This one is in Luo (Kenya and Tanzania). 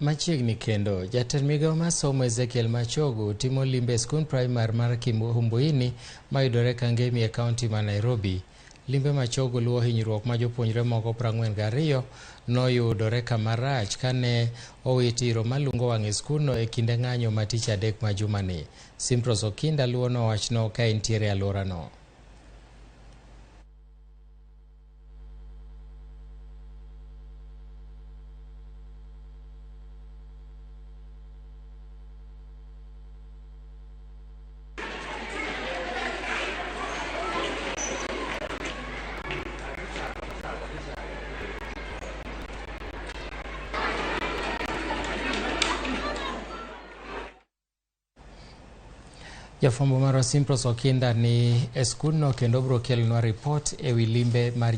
Machiegni kendo, jatend migao mar somo Ezekiel Machogu timo limbe e skund primar mar Kihumbuini mayudore Kangemi e kaunti ma Nairobi. Limbe Machogu luwo hinyruok ma jopuonjre moko 42 noyudore kama rach kane owit iro malungo wang' e skundno e kinde ng'anyo ma tich adek ma jumani. Simpros Okinda luwono wachno ka entiere e alworano. Jafwambo marwa Simpros Okinda ni e skundno kendo obiro kelonwa ripot e wi limbe mar